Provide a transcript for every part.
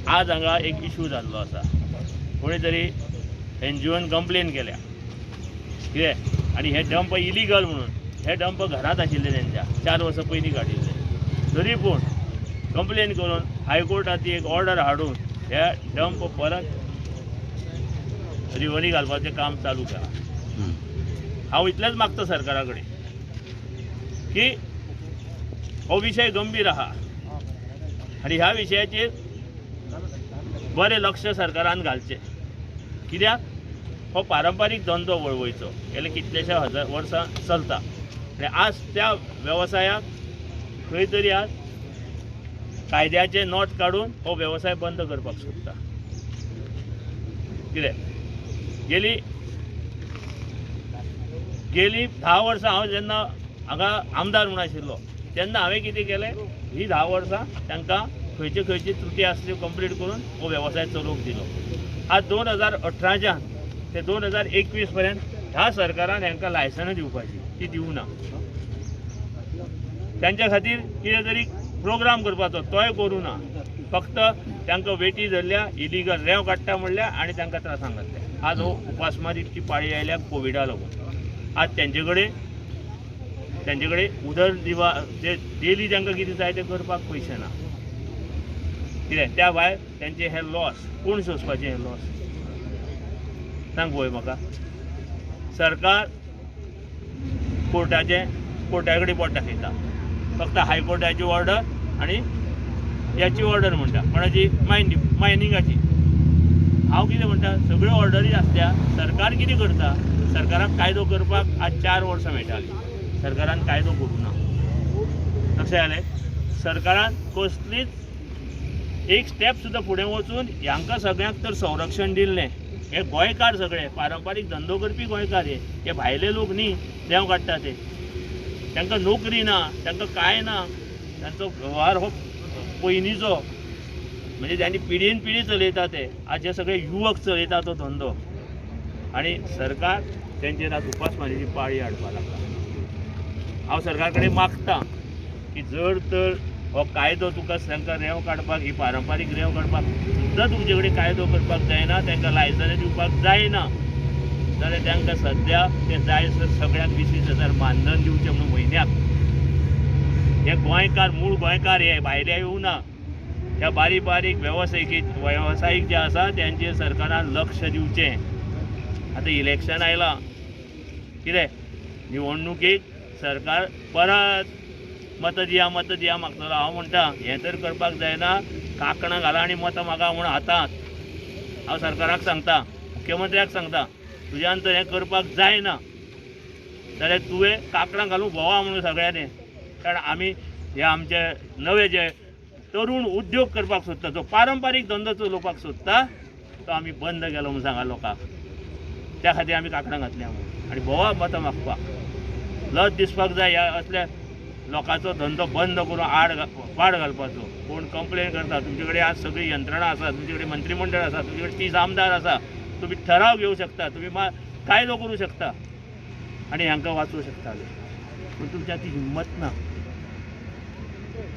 आज हांगा एक इशू जाल्लो आसा. कोणी तरी एनजीओन कंप्लेन केल्या कितें आनी हे डंप इलिगल म्हणून. हे डंप घरांत आशिल्ले तेंच्या 4 वर्सां पयलीं काडिल्ले, तरी पूण कंप्लेन करून हायकोर्टाची एक ऑर्डर हाडून हे डंप परत रिवणी घालपाचें काम चालू केलां. हांव इतलेंच मागता सरकारा कडेन की हो विशय गंभीर आहा आनी ह्या विशयाचेर बरें लक्ष सरकारान घालचें. कित्याक हो पारंपारीक धंदो वळवयचो गेले कितलेशे हजार वर्सां चलता आनी आज त्या वेवसायाक खंय तरी आज कायद्याचें नोट काडून हो वेवसाय बंद करपाक सोदता. कितें गेली गेली 10 वर्सां हांव जेन्ना हांगा आमदार म्हूण आशिल्लो तेन्ना हांवें कितें केलें, ही 10 वर्सां तांकां खंयची खंयची त्रुटी आसली कंप्लीट करून हो वेवसाय चलोवंक दिलो. आज 2018च्यान ते 2021 पर्यंत ह्या सरकारान हांकां लायसनां दिवपाची ती दिवना. तांच्या खातीर कितें तरी प्रोग्राम करपाचो तोय करूं ना. फक्त तांकां वेटी धरल्या, इलिगल रेंव काडटा म्हणल्या आनी तांकां त्रासांक घातले. आज हो उपासमारीची पाळी आयल्या कोविडा लागून. आज तेंचे कडेन उदरनिर्वाह जे डेली तांकां कितें जाय तें करपाक पयशे ना. कितें त्या भायर तेंचे हे लॉस कोण सोंसपाचें, हे लॉस सांग पळय म्हाका. सरकार कोर्टा कडेन बोट दाखयता, फक्त हायकोर्टाची ऑर्डर आनी ह्याची ऑर्डर म्हणटा कोणाची मायनिंगाची. हांव कितें म्हणटा, सगळ्यो ऑर्डरी आसल्या सरकार कितें करता, सरकाराक कायदो करपाक आज 4 वर्सां मेळटालीं, सरकारान कायदो करूं ना. लक्षात आयलें? सरकारान कसलीच एक स्टेप सुद्दां फुडें वचून ह्यांकां सगळ्यांक तर संरक्षण दिल्लें. हे गोंयकार सगळे पारंपारीक धंदो करपी गोंयकार, हे भायले लोक न्ही देंव काडटा ते. तांकां नोकरी ना, तांकां कांय ना, तांचो वेव्हार हो पयलींचो, म्हणजे तांणी पिढीन पिढी चलयता ते. आज हे सगळे युवक चलयता तो धंदो आनी सरकार तेंचेर आज उपासमारीची पाळी हाडपाक लागला. हांव सरकार कडेन मागता की जर तर हो कायदो तुका तांकां रेंव काडपाक, ही पारंपारीक रेंव काडपाक सुद्दां तुमचे कडेन कायदो करपाक जायना, तांकां लायसनां दिवपाक जायना जाल्यार तांकां सद्या ते जाय सर सगळ्यांक 20-20 हजार मानधन दिवचें म्हणून म्हयन्याक. हे गोंयकार, मूळ गोंयकार, हे भायले येवना. ह्या बारीक बारीक वेवसायीक जे आसा तेंचेर सरकारान लक्ष दिवचें. आतां इलेक्शन आयलां, कितें निवडणुकेक सरकार परत मतां दिया मतां दिया मागतलो. हांव म्हणटा हें तर करपाक जायना, कांकणां घाला आनी मतां मागा म्हूण हातांत. हांव सरकाराक सांगता, मुख्यमंत्र्याक सांगता, तुज्यान तर हें करपाक जायना जाल्यार तुवें कांकणां घालून भोंवा म्हणून सगळ्यांनी. कारण आमी हे आमचे नवे जे तरुण उद्योग करपाक सोदता, जो पारंपारीक धंदो चलोवपाक सोदता तो आमी बंद केलो म्हूण सांगा लोकांक. त्या खातीर आमी कांकणां घातल्या म्हणून आनी भोंवा मतां मागपाक. लज दिसपाक जाय ह्या असल्या लोकांचो धंदो बंद करून पाड घालपाचो. कोण कंप्लेन करता, तुमचे कडेन आज सगळी यंत्रणा आसा, तुमचे कडेन मंत्रीमंडळ आसा, तुमचे कडेन 30 आमदार आसा, तुमी ठराव घेवं शकता, तुमी कायदो करूं शकता आनी हांकां वाचोवं शकताले. पूण तुमच्या ती हिंमत ना.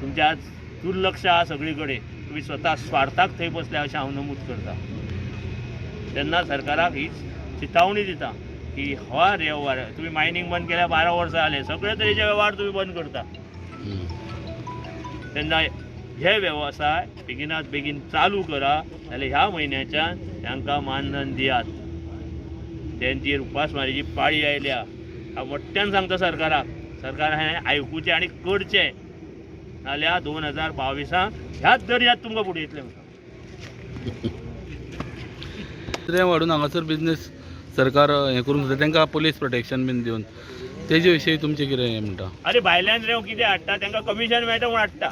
तुमच्या आज दुर्लक्ष आहा सगळी कडेन. तुमी स्वता स्वार्थाक थंय बसल्या अशें हांव नमूद करता. तेन्ना सरकाराक हीच चितावणी दिता की हो वेव्हार तुमी मायनींग बंद केल्यार 12 वर्सां जाले, सगळे तरेचे वेव्हार तुमी बंद करता. तेन्ना हे वेवसाय बेगिनात बेगीन चालू करा, जाल्यार ह्या म्हयन्याच्यान तांकां मानधन दियात. तेंचेर उपासमारीची पाळी आयल्या. हांव मोठ्यान सांगता सरकाराक, सरकार हें आयकुचें आनी करचें, नाल्यार 2022 ह्याच दर्यात तुमकां बुडयतलें. रेंव हाडून हांगासर बिजनेस सरकार हें करूंक सोदता, तांकां पोलीस प्रोटेक्शन बीन दिवन तेजे विशीं तुमचें कितें हें म्हणटा? अरे भायल्यान रेंव कितें हाडटा, तांकां कमिशन मेळटा म्हूण हाडटा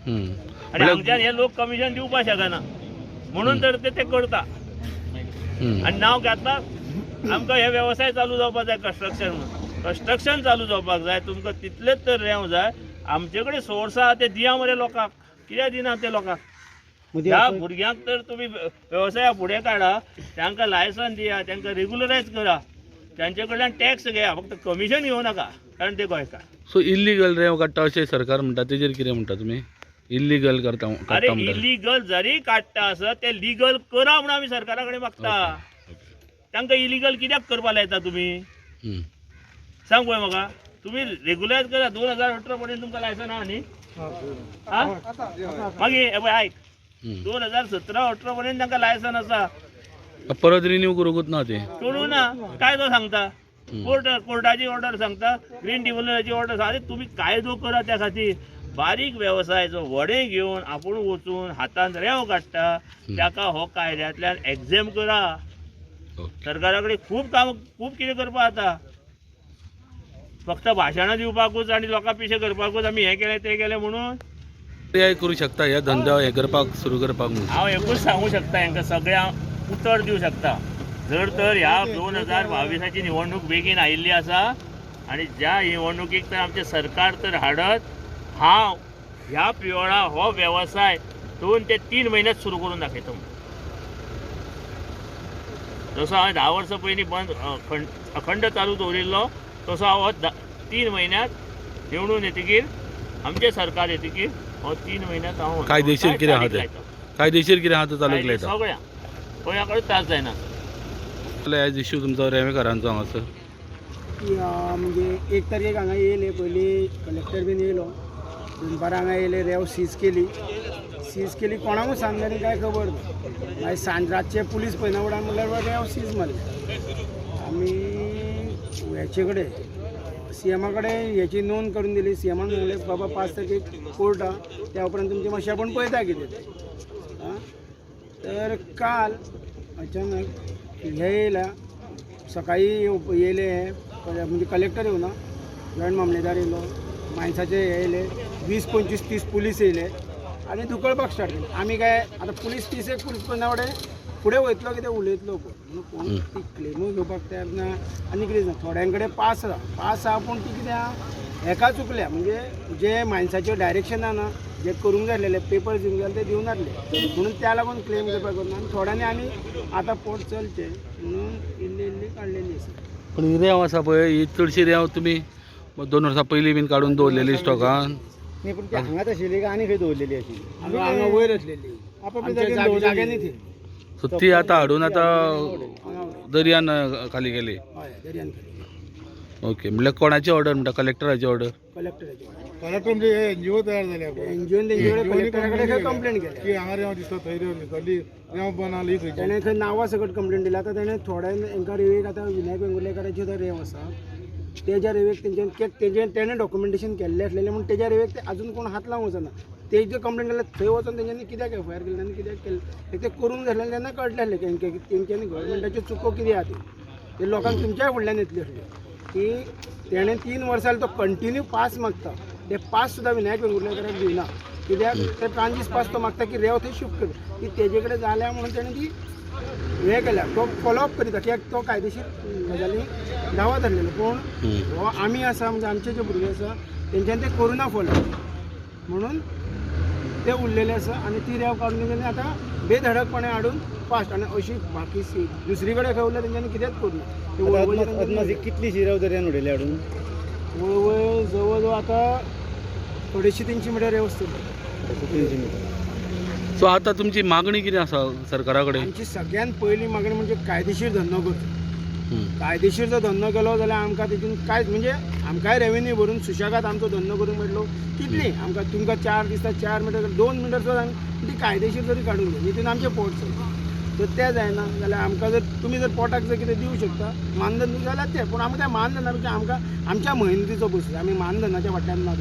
आनी हांगच्यान हे लोक कमिशन दिवपाक शकना म्हणून तर ते करता. आनी नांव घातला आमकां हे वेवसाय चालू जावपाक जाय, कन्स्ट्रक्शन म्हणून कन्स्ट्रक्शन चालू जावपाक जाय. तुमकां तितलेच तर रेंव जाय. आमचे कडेन सोर्स आहा ते दिया मरे लोकांक, कित्याक दिना ते लोकांक? ह्या भुरग्यांक तर तुमी वेवसाया फुडें काडा, तांकां लायसन दिया, तांकां रेगुलरायज करा, तांचे कडल्यान टॅक्स घेया, फक्त कमिशन घेवं नाका, कारण ते गोंयकार. सो इल्लीगल रेंव काडटा अशें सरकार म्हणटा, तेजेर कितें म्हणटा तुमी? इल्लिगल करता अरे काडटा म्हणटा. इलिगल जरी काडटा आसत ते लिगल करा म्हणून आमी सरकारा कडेन मागता. तांकां इलिगल कित्याक करपा लायता तुमी? सांग पळय म्हाका. तुमी रेगुलरायज करा. 2018 पर्यंत तुमकां लायसन आहा न्ही? आं, मागीर हे पळय आयक, 2017-18 पर्यंत तांकां लायसन आसा. परत रिन्यू करूंकूच ना ते. करूं ना कायदो सांगता, कोर्टाची ऑर्डर सांगता, ग्रीन ट्रिब्युनलाची ऑर्डर सांगता. अरे तुमी कायदो करा त्या खातीर. बारीक वेवसाय जो व्हडें घेवन आपूण वचून हातान रेंव काडटा ताका हो कायद्यांतल्यान एग्झेम करा. सरकारा कडेन खूब काम, खूब कितें करपा जाता. फक्त भाशणां दिवपाकूच आनी लोकां पिशे करपाकूच आमी हें केलें तें केलें म्हणून पर्याय करूं शकता ह्या धंद्या हें करपाक सुरू करपाक म्हणून. हांव एकूच सांगू शकता हांकां सगळ्यांक उतर दिवं शकता, जर तर ह्या 2022 निवडणूक बेगीन आयिल्ली आसा आनी ज्या निवडणुकीक तर आमचें सरकार तर हाडत, हांव ह्या प्रियोळा हो वेवसाय 2 ते 3 म्हयन्यात सुरू करून दाखयता. जसो हांवें 10 वर्सां पयलीं बंद अखंड चालू दवरिल्लो तसो हांव हो 3 म्हयन्यात निवडून येतकीर, आमचें सरकार येतकीर हो 3 म्हयन्यात हांव कायदेशीर कितें आहा तें, कायदेशीर कितें आहा तें चालूक लायता. सगळ्या कोणाकडेन त्रास जायना. एज इश्यू तुमचो रेंवेकारांचो हांगासर म्हणजे 1 तारखेक हांगा येयले, पयलीं कलेक्टर बीन येयलो, दनपारां हांगा येयले, रेंव सीज केली. सीज केली कोणाकूच सांगले न्ही, कांय खबर ना. मागीर सांज रातचे पुलीस पळयना फुडें म्हणल्यार रेंव सीज मारली. आमी हेचे कडेन सीएमा कडेन हेची नोंद करून दिली. सीएमान म्हणलें बाबा 5 तारखेक कोर्ट आहा, त्या उपरांत तुमचें मातशें आपूण पळयता कितें तें. आं, तर काल अचानक हे येयल्या, सकाळी येयले हे म्हणजे कलेक्टर येवना, जॉयंट मामलेदार येयलो, मायन्साचे हे येयले, 20, 25, 30 पुलीस येयले आनी धुकळपाक स्टार्ट केलें. आमी काय आतां पुलीस 30 एक पुलीस पळयना फुडें फुडें वयतलो कितें उलयतलो कोण म्हणून कोण ती क्लेमूय घेवपाक तयार ना आनी कितें ना. थोड्यां कडेन पास आसा, पास आहा पूण ती कितें आहा हेका चुकल्या, म्हणजे जे मायन्साचे डायरेक्शनां ना, जे करूंक जाय आसलेले पेपर्स दिवंक जाय ते दिवंक नासले म्हणून त्या लागून क्लेम करपाक ना. आनी थोड्यांनी आमी आतां पोट चलचें म्हणून इल्ली इल्ली काडलेली आसा. पूण ही रेंव आसा पळय, ही चडशी रेंव तुमी 2 वर्सां पयलीं बीन काडून दवरलेली स्टॉकान. न्ही, पूण ती हांगाच आशिल्ली काय आनी खंय दवरलेली आशिल्ली? हांगा वयर आसलेली, आमच्या जाग्यांनी ती. सो ती आतां हाडून आतां दर्यान खाली गेली. हय, दर्यान खाली. ओके, म्हणल्यार कोणाची ऑर्डर म्हणटा? कलेक्टराची ऑर्डर? कलेक्टराची. कलेक्टर म्हणजे हे एनजीओ तयार जाल्या पळय, एनजीओन तेंचे कडेन कलेक्टरा कडेन खंय कंप्लेन केल्या की हांगा रेंव दिसता, थंय रेंव दिसता, रेंव बंद आसली खंयची. तेणें खंय नांवां सकट कंप्लेन दिल्या. आतां तेणें थोड्या हेंकां रेवेक आतां विनायक वेंगुर्लेकाराची सुद्दां रेंव आसा, तेज्या रेवेक तेंच्यान तेजें तेणें डॉक्युमेंटेशन केल्लें आसलेलें म्हूण तेज्या रेवेक ते आजून कोण हात लावंक वचना. तेजे कंप्लेन केल्यार थंय वचोन तेंच्यांनी कित्याक एफ I R केली आनी कित्याक केलें तें करूंक जाय आसलें तेन्ना कळटलें आसलें की तेंच्यांनी गव्हर्मेंटाच्यो चुको कितें आहा त्यो ते लोकांक तुमच्याय फुडल्यान येतल्यो आसल्यो की तेणें 3 वर्सां तो कंटिन्यू पास मागता, ते पास सुद्दां विनायक वेंगुर्लेकाराक दिना कित्याक ते ट्रांजीस पास तो मागता की रेंव थंय शिफ्ट कर, ती तेजे कडेन जाल्या म्हणून तेणें ती हें केल्या. तो फॉलोअप करिता कित्याक तो कायदेशीर गजाली दावा धरलेलो, पूण हो आमी आसा म्हणजे आमचे जे भुरगे आसा तेंच्यानी ते करुना फॉलो म्हणून ते उरलेले आसा आनी ती रेंव काडून तेंच्यांनी आतां बेधडकपणे हाडून फास्ट आनी अशी बाकी दुसरी कडेन खंय उरल्या तेंच्यांनी कितेंच करूं ना. कितलीशी रेंव दर्यान उडयली हाडून? वळवय जवळ जवळ आतां 250-300 मिटर रेंव आसतली. 300 मिटर. सो आतां तुमची मागणी कितें आसा सरकारा कडेन? आमची सगळ्यात पयली मागणी म्हणजे कायदेशीर धंदो करचो. कायदेशीर जर धंदो केलो जाल्यार आमकां तितून कांयच म्हणजे आमकांय रेवेन्यू भरून सुशेगाद आमचो धंदो करूंक मेळटलो. कितली आमकां तुमकां 4 दिसता 4 मिटर 2 मिटर सुद्दां ती कायदेशीर जरी काडून दी तितून आमचें पोट चलता. जर तें जायना जाल्यार आमकां जर तुमी जर पोटाक जर कितें दिवं शकता मानधन दिवं जाल्यार तें, पूण आमकां त्या मानधना पेक्षा आमकां आमच्या मेहनतीचो पयसो, आमी मानधनाच्या फाटल्यान ना.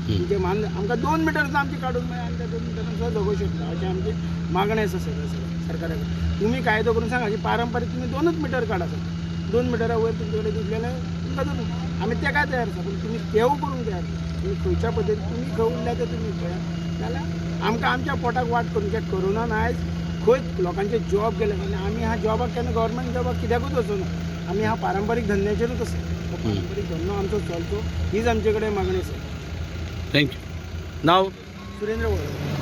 तुमचें मानधन आमकां 2 मिटर सुद्दां आमची काडून मेळ्ळें आमी त्या 2 मिटरान सुद्दां जगूंक शकता अशें आमची मागणें आसा सगळें सरकारा कडेन. तुमी कायदो करून सांगा की पारंपारीक तुमी 2 मिटर काडा, सर 2 मिटरा वयर तुमचे कडेन दितलें जाल्यार तुमकां 2, आमी तेकाय तयार आसा, पूण तुमी तेवूय करूंक तयार ना. तुमी खंयच्या पद्दतीन तुमी खंय उरल्या तें तुमी पळया, जाल्यार आमकां आमच्या पोटाक वाट करून कित्याक कोरोनान आयज खंय लोकांचे जॉब गेले आनी आमी ह्या जॉबाक केन्ना गव्हर्मेंट जॉबाक कित्याकूच वचूना, आमी ह्या पारंपारीक धंद्याचेरूच आसा. हो पारंपारीक धंदो आमचो चलचो हीच आमचे कडेन मागणी आसा. Thank you. नांव? सुरेंद्र वळवय.